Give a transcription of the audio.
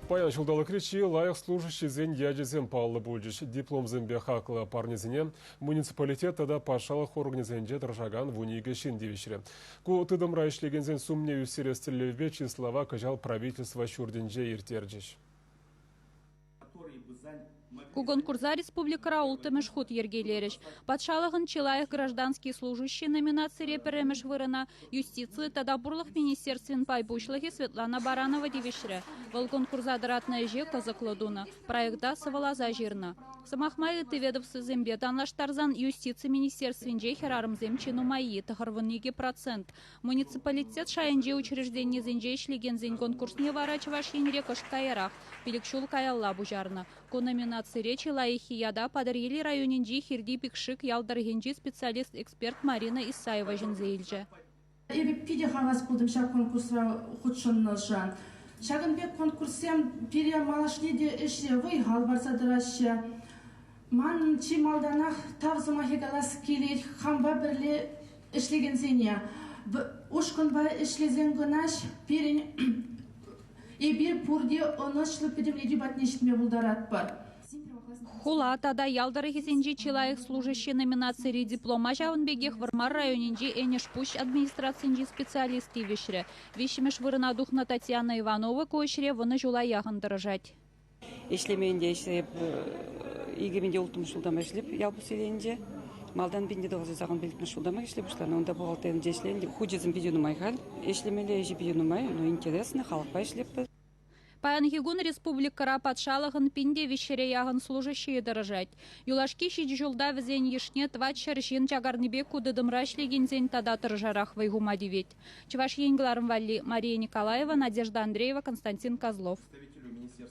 Паян ҫулталӑкри чи лайӑх служащисен ячӗсем паллӑ пулчӗҫ. Дипломсемпе хаклӑ парнесене муниципалитет тата патшалӑх органӗсенче тӑрӑшакан 12 ҫын тивӗҫрӗ. Ку тытӑмра ӗҫлекенсен сумне ӳстерес тӗллевпе чыслава кӑҫал правительство ҫуртӗнче ирттерчӗҫ. Ку конкурса республикӑра улттӑмӗш хут йӗркелерӗҫ. Патшалӑхӑн чи лайӑх гражданский служащи номинацире пӗрремӗш вырӑна юстици тата пурлӑх министерствин пай пуҫлӑхӗ Светлана Баранова тивӗҫрӗ. Вӑл конкурса тӑратнӑ ӗҫе кӑсӑклӑ тунӑ, проекта сӑвӑласа ҫырнӑ. Сӑмах май, ытти ведомствӑсемпе танлаштарсан юстици министерствинче хӗрарӑмсем чи нумаййи, 92%. Муниципалитет шайӗнчи учрежденисенче ӗҫлекенсен конкурсне вара Чӑваш Енре кӑшт каярах, пилӗк ҫул каялла пуҫарнӑ. Ку номинацире чи лайӑххи ята Патӑрьел районӗнчи Хирти Пикшик ял тӑрӑхӗнчи специалист-эксперт Марина Исаева ҫӗнсе илчӗ. Эпӗ питӗ хавас пултӑм ҫак конкурсра хутшӑннӑшӑн. Ҫакӑн пек конкурссем пире малашне те ӗҫре вӑй-хал парса тӑраҫҫӗ. Манӑн чи малтанах тав сӑмахӗ калас килет хампа пӗрле ӗҫлекенсене. Ушкӑнпа ӗҫлесен кӑна пирӗн эпир пурте ӑнӑҫлӑ пӗтӗмлетӳ патне ҫитме пултаратпӑр. Хула тата ял тӑрӑхӗсенчи чи лайӑх служащи номинацири диплома ҫавӑн пекех Вӑрмар районӗнчи Энӗшпуҫ администрацинчи специалист тивӗҫрӗ. Виҫҫӗмӗш вырӑна тухнӑ Татьяна Иванова ку ӗҫре вунӑ ҫула яхӑн тӑрӑшать. Ӗҫлемен те ӗҫлеп, 2006 ҫултан ӗҫлеп ял поселенинче. Малтан 1985 ҫултанах ӗҫле пуҫланӑ. Унта бухгалтеринче ӗҫленӗ. Хучӗсем питӗ нумай халь. Ӗҫлемелле ӗҫӗ питӗ нумай, но интересно, халӑхпа ӗҫлетпӗр. Паянхи кун республикӑра патшалӑхӑн пин те виҫҫӗре яхӑн служащийӗ тӑрӑшать. Юлашки ҫичӗ ҫулта вӗсен йышне тӑватҫӗр ҫын чакарнипе ку тытӑмра ӗҫлекенсен тата тӑрӑшарах вӑй хума тивет. Чӑваш Ен кӑларӑм валли Мария Николаева, Надежда Андреева, Константин Козлов.